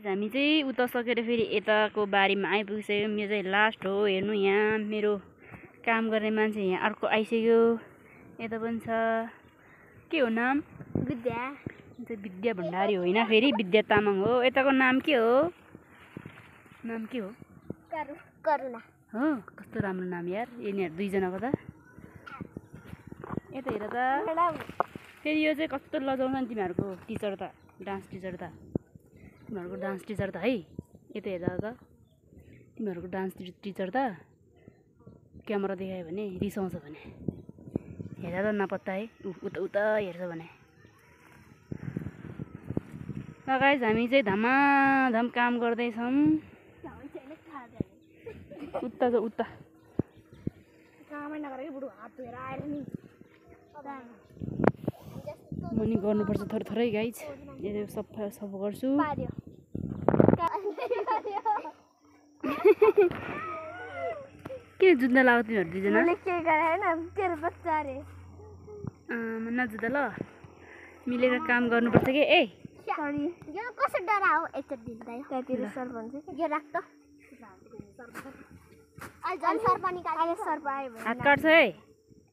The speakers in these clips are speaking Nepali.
हामी चाहिँ उता सकेर फेरि यताको बारीमा आइपुगिसक्यौँ। यो चाहिँ लास्ट हो। हेर्नु यहाँ मेरो काम गर्ने मान्छे यहाँ अर्को आइसक्यो। यता पनि छ। के हो नाम? विद्या। विद्या भण्डारी होइन, फेरि विद्या तामाङ हो। यताको नाम के हो? नाम के हो? करुणा। हो, कस्तो राम्रो नाम यार यिनीहरू दुईजनाको त। यता हेर त फेरि यो चाहिँ कस्तो लजाउँछ नि तिमीहरूको टिचर त, डान्स टिचर त। तिमीहरूको डान्स टिचर त है। यता हेर्दा त तिमीहरूको डान्स टिचर त क्यामेरा देखायो भने रिसाउँछ भने। हेर्दा त नपत्ता है, उता उता हेर्छ भने। ल गाइस, हामी चाहिँ धमाधम काम गर्दैछौँ। उता छ उता। म नि गर्नुपर्छ थोरै थोरै गाइस। यो सफा गर्छु। किन जुत्ता लगाऊ तिमीहरू दुईजना? नजुत्दा ल, मिलेर काम गर्नुपर्छ कि। ए यो कसो डरा हो? एकचोटि दिँदै त्यतिर सर भन्छ कि यो राख त। अहिले सर पनि काट्यो। सर आयो भने हात काट्छ है।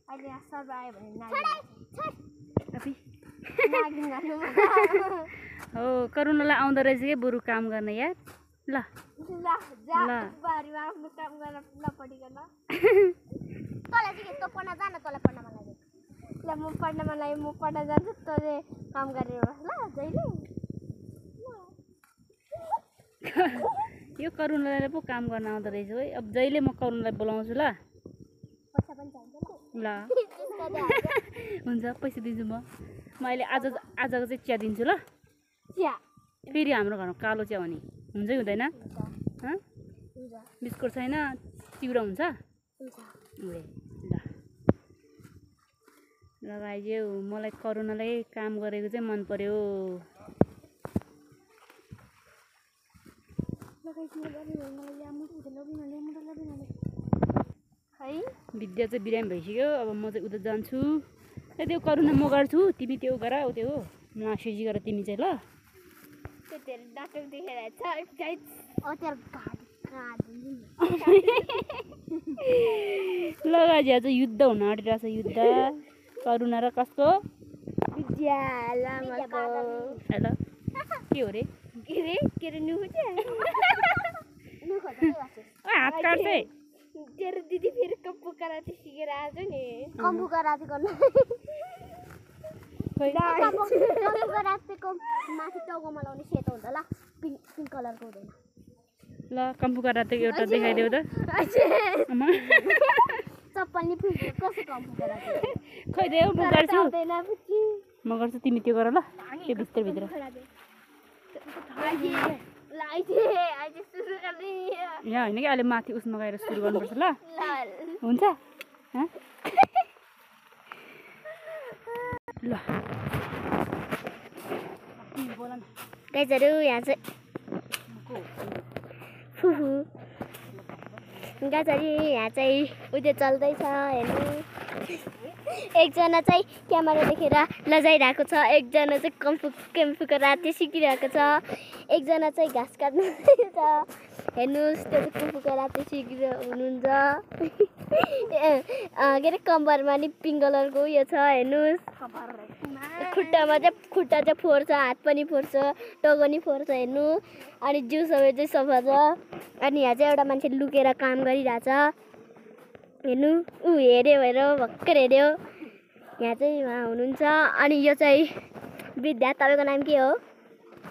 अहिले सर आयो भने हो, करुणालाई आउँदो रहेछ कि बरु काम गर्न यार। ल बारीमा आफ्नो काम गर्न नपढिकन तँलाई चाहिँ तँ पढ्न जान, तँलाई पढ्न मन लाग्यो। ल म पढ्न मन लाग्यो, म पढ्न जान्छु, तँले काम गरेर बस ल जहिले। यो करुणालाई पो काम गर्न आउँदो रहेछ है। अब जहिले म करुणालाई बोलाउँछु ल। पैसा पनि चाहिन्छ ल हुन्छ, पैसा दिन्छु म अहिले। आजको चाहिँ चिया दिन्छु ल। चिया फेरि हाम्रो घरमा कालो चिया हो नि, हुन्छ कि हुँदैन? बिस्कुट छैन? चिउरा हुन्छ? ल गाइज्यू, मलाई करुणालाई काम गरेको चाहिँ मन पर्यो। विद्या चाहिँ बिरामी भइसक्यो। अब म चाहिँ उता जान्छु। त्यो करुणा म गर्छु, तिमी त्यो गर। त्यो हो नआसिजी गर तिमी चाहिँ ल। ल गाइज, आज युद्ध हुन आँटिरहेको छ। युद्ध करुणा र कसको? विद्या लामाको। हेलो के हो रे? के रे नुखु चाहिँ हात काट्छ है। तेरो दिदी फेरि कम्पु कराते सिकेर आज नि। कम्पु कराते गर्न कम्पु करातेको माथि टाउकोमा लाउने सेतो हुन्छ ल, पिङ्क कलरको हुँदैन। ल कम्पु कराते एउटा देखाइदेऊ त। चप्पल नि फुल्छ कसो कम्पु कराते? खै देऊ, म गर्छु। म गर्छु, तिमी त्यो गर ल। त्यो भित्र यहाँ होइन कि अहिले माथि उसमा गएर सुरु गर्नुपर्छ ल। हुन्छ ल गाइजहरू, यहाँ चाहिँ गाइजहरू यहाँ चाहिँ उयो चल्दैछ हेर्नु। एकजना चाहिँ क्यामेरा देखेर लजाइरहेको छ, एकजना चाहिँ कम्फु कराते सिकिरहेको छ, एकजना चाहिँ घाँस काट्नु छ। हेर्नुहोस्, त्यो चाहिँ कम्फु कराते सिकिरहेको हुनुहुन्छ। के अरे कम्बरमा नि पिङ्क कलरको उयो छ। हेर्नुहोस्, खुट्टा चाहिँ फोर्छ, हात पनि फोर्छ, टाउको नि फोर्छ। हेर्नु, अनि जिउ सबै चाहिँ सफा छ। अनि यहाँ चाहिँ एउटा मान्छे लुकेर काम गरिरहेछ। हेर्नु, ऊ हेऱ्यो भर्खर हेऱ्यो। यहाँ चाहिँ उहाँ हुनुहुन्छ। अनि यो चाहिँ विद्या। तपाईँको नाम के हो?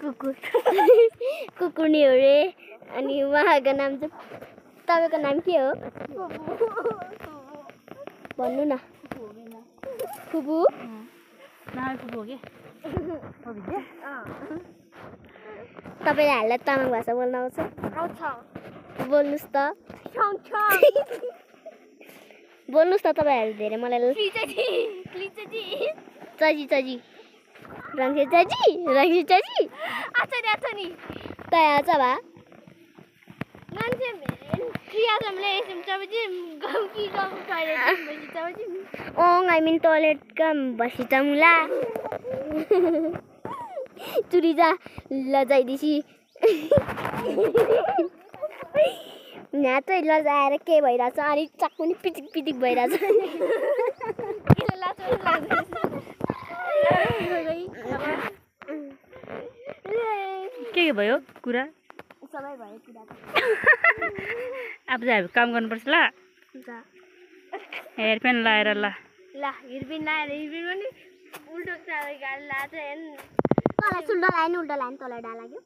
कुकुर। कुकुर नि हो रे। अनि उहाँको नाम चाहिँ, तपाईँको नाम के हो? भन्नु न। फुपू? फुपू हो कि? तपाईँले हामीलाई तामाङ भाषा बोल्न आउँछ? बोल्नुहोस् त। बोल्नुहोस् न तपाईँहरू धेरै मलाई। चजी चजी रङ्गे चजी तय आउँछ भा मान्छे I mean toilet kam बसिचा मुला चुरी जा लजाइदिसी यहाँ चाहिँ लजाएर के भइरहेछ अनि चक्कु नि पिटिक पिटिक भइरहेछ के भयो कुरा सबै भयो कुरा अब चाहिँ हामी काम गर्नुपर्छ ल हेयरपेन लाएर ल हिरबिन लाएर हिरबिन पनि उल्टो गाडी लाएर चाहिँ तँलाई सुल्डो लायो नि उल्टो लायो नि तँलाई डा लाग्यो